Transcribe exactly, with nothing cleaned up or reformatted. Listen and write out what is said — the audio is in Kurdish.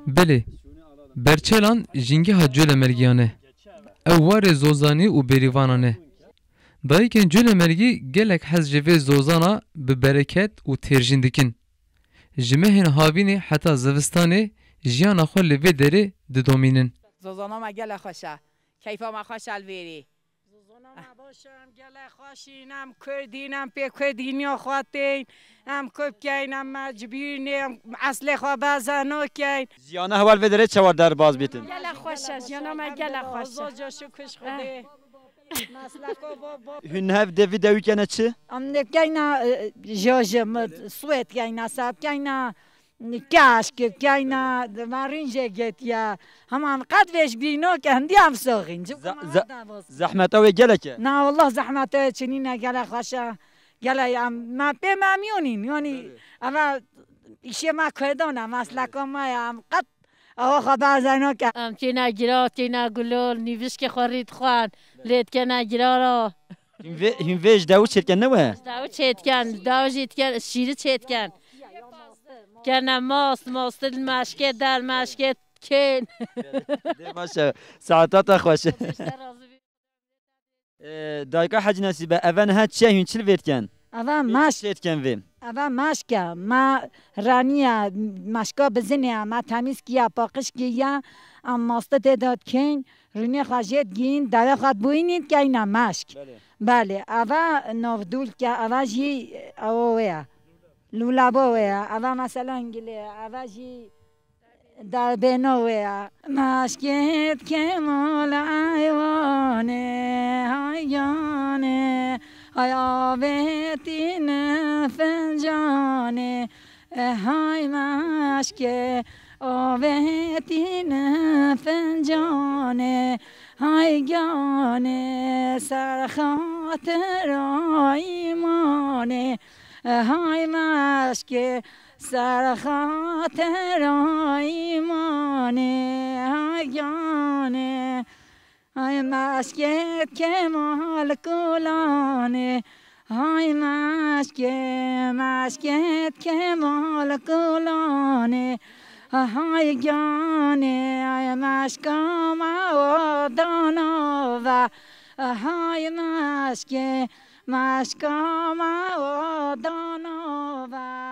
Belê, Berçelan jîngeha Colemêrgiyan e. Ew warê Zozanî û Bêrîvanan e. Dayikên Colemêrgî gelek hez ji vê zozana bi bereket û têrjîn dikin. Ji mehên havînê heta zivistanê jiyana xwe li vê derê didomînin. Zozana me gelek xweş e. Keyfa me xweş e li vêrê. Zozana me baş e, em gelek xweş in, em Kurd in, em pê Kurdîniya xwe tên, em Kurd keyn, em mecbûr ne, em eslê xwe beze nakeyn. Jiyana heval vê derê çawa derbas bîtin? Gelek xweş e, jiyana me gelek xweş e. Zoca şukir Xwedê. Mesleko bo, bo. Hûn hev devî dewî kene çi? Em keyna, e, joji, swêd keyna, sab keyna, keşk keyna, me rînjê getiya. Heman qet vêj bîno ke hindî em soxîn. Ji Ze-, ze-, zehmeta wê gelek e? Na, wallah zehmeta wê çinîne, gelek xweş e. Gelek em, me pê memnûn in. Yanî, eve îşê me Kurdan e, mesleka me ye, em qet Awa xwe beze nake. Em têne gira, têne gulol, nîvişkê xwe rî dixwen, lê dikene girara. Hîn vê, hîn vê ji dewû çêdiken ne we? Ji dewû çêdiken, dewû jî diken, şîrî çêdiken. Kene mast, mastê li meşkê der, meşkê kên. Dê baş e. Saeta te xweş. Dayka Hecî Nesîbe, eve niha çi ye, hûn çi li vê dikin? Eve meşk. Çi dikin vê? Eve meşk e. Me raniye, meşka bizinê, me temîz kiye, paqij kiye, em mastê tê de dikeyn, rûnê xwe jê digîn, dewê xwe dibûyînîn, dikeyne meşk. Belê. Belê, eve navdûl ke, eve jî ewa wê ye. Lûleba wê ye. Eve mesela hingilê ye. Eve jî Derbêna wê ye. Meşkêt Kemal eywanê, hay yanê, hay avêtîne fincanê, e hay meşkê, avêtîne fincanê, hay ganê, ser xatira îmanê, e hay meşkê, Ser xatira îmanê, hay ganê, hay meşkêt Kemal Kulanê, hay meşkê, meşkêt Kemal Kulanê, hay ganê, hay meşka me o dana ve, hay meşkê, meşka me o dana ve.